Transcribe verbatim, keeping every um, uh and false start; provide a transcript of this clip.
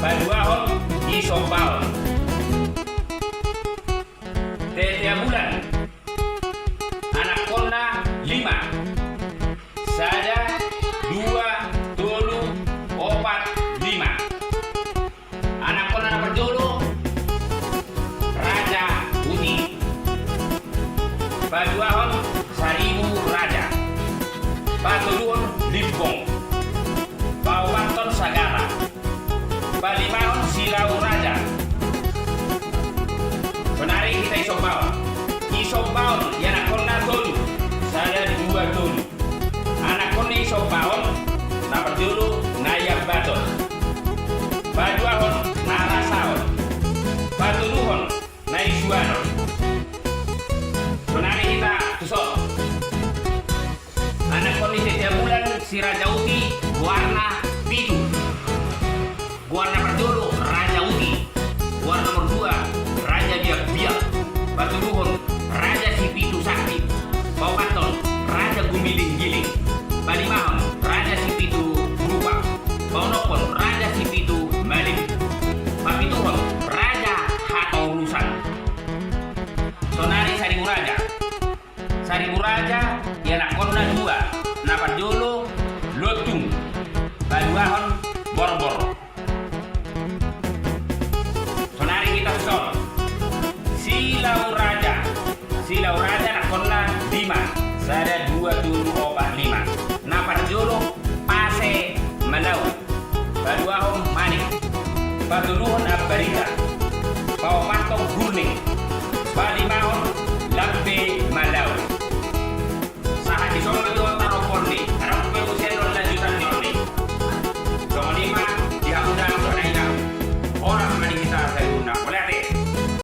Paduahon, Isombaon. Tetea Bulan. Anakkonna lima. Sada, dua, tolu, opat, lima. Anakkonna na parjolo, Raja Uti. Paduahon, Saribu Raja. Patoluhon, Limbong. Paopathon, Sagara. Palimahon, Silau Raja. Sonari hita Isombaon. Isombaon, i anakkonna tolu. Sada, dua, tolu. Anakkon ni Isombaon, na parjolo, Naiambaton. Paduahon, Narasaon. Patoluhon, Naisuanon. Sonari hita tuson. Anakkon ni Tetea Bulan si Raja Uti, goarna pitu. Goarna parjolo, Raja Uti. Goar nomor dua, Raja Biakbiak. Patoluhon, Raja Sipitu Sakti. Paopathon, Raja Gumilinggiling. Palimahon, Raja Sipitu Rupa. Paonomhon, Raja Sipitu Malim. Papituhon, Raja Hatorusan. Sonari Saribu Raja. Saribu Raja, i anakkonna dua, na parjolo, Lontung, paduahon, Borbor. Sonari hita tuson. Silau Raja. Silau Raja anakkonna lima. Sada, dua, tolu, opat, lima. Na parjolo, Pase Manau. Paduahon, Manik. Patoluhon, Ambarita. Paopathon, Gurning. Palimahon,